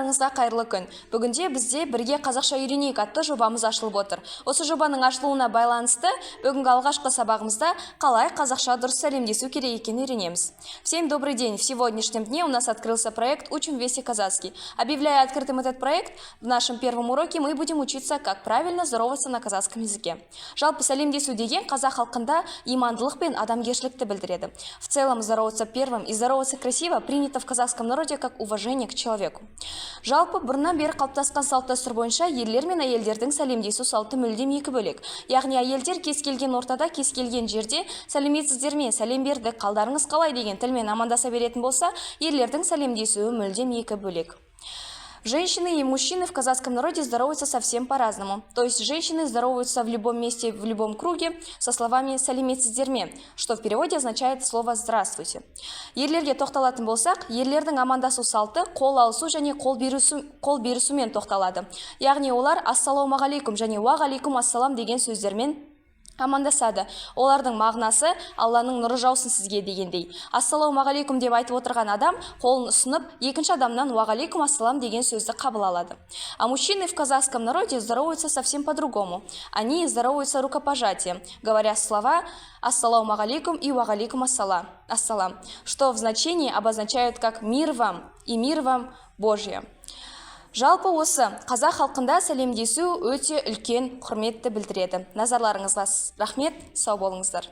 Барлықтарыңызға қайырлы күн! Бүгінде бізде «Бірге қазақша үйренейік» атты жобамыз ашылып отыр. Осы жобаның ашылуына байланысты бүгінгі алғашқы сабағымызда қалай қазақша дұрыс сәлемдесу керек екенін үйренеміз. Всем добрый день! В сегодняшнем дне у нас открылся проект «Учим вместе казахский». Объявляя открытым этот проект, в нашем первом уроке мы будем учиться, как правильно здороваться на казахском языке. Жалпы, сәлемдесу деген қазақ халқында имандылық пен адамгершілікті білдіреді. В целом, здороваться первым и здороваться красиво принято в казахском народе как уважение к человеку. Жалпы, бұрыннан бері қалыптасқан салт дәстүр бойынша ерлер мен әйелдердің сәлемдесу салты мүлдем екі бөлек. Яғни әйелдер кез келген ортада, кез келген жерде «Сәлеметсіздер ме», «Сәлем бердік», «Қалдарыңыз қалай» деген тілмен амандаса беретін болса, ерлердің сәлемдесуі мүлдем екі бөлек. Женщины и мужчины в казахском народе здороваются совсем по-разному. То есть женщины здороваются в любом месте, в любом круге со словами «Сәлеметсіздер ме», что в переводе означает слово «здравствуйте». Ерлерге тоқталатын болсақ, ерлердің амандасу салты қол алысу және қол берісумен тоқталады. Яғни олар «Ассалаумағалейкум» және «Уағалейкум ассалам» деген сөздермен амандасады. Олардың мағынасы «Алланың нұры жаусын сізге» дегендей. «Ассалаумағалейкум» деп айтып отырған адам қолын ұсынып, екінші адамнан «Уағалейкум ассалам» деген сөзді қабыл алады. А мужчины в казахском народе здороваются совсем по-другому. Они здороваются рукопожатием, говоря слова «Ассалаумағалейкум» и «Уағалейкум ассалам», что в значении обозначают как «мир вам» и «мир вам Божье». Жалпы, осы қазақ халқында сәлемдесу өте үлкен құрметті білдіреді. Назарларыңызға рахмет, сау болыңыздар.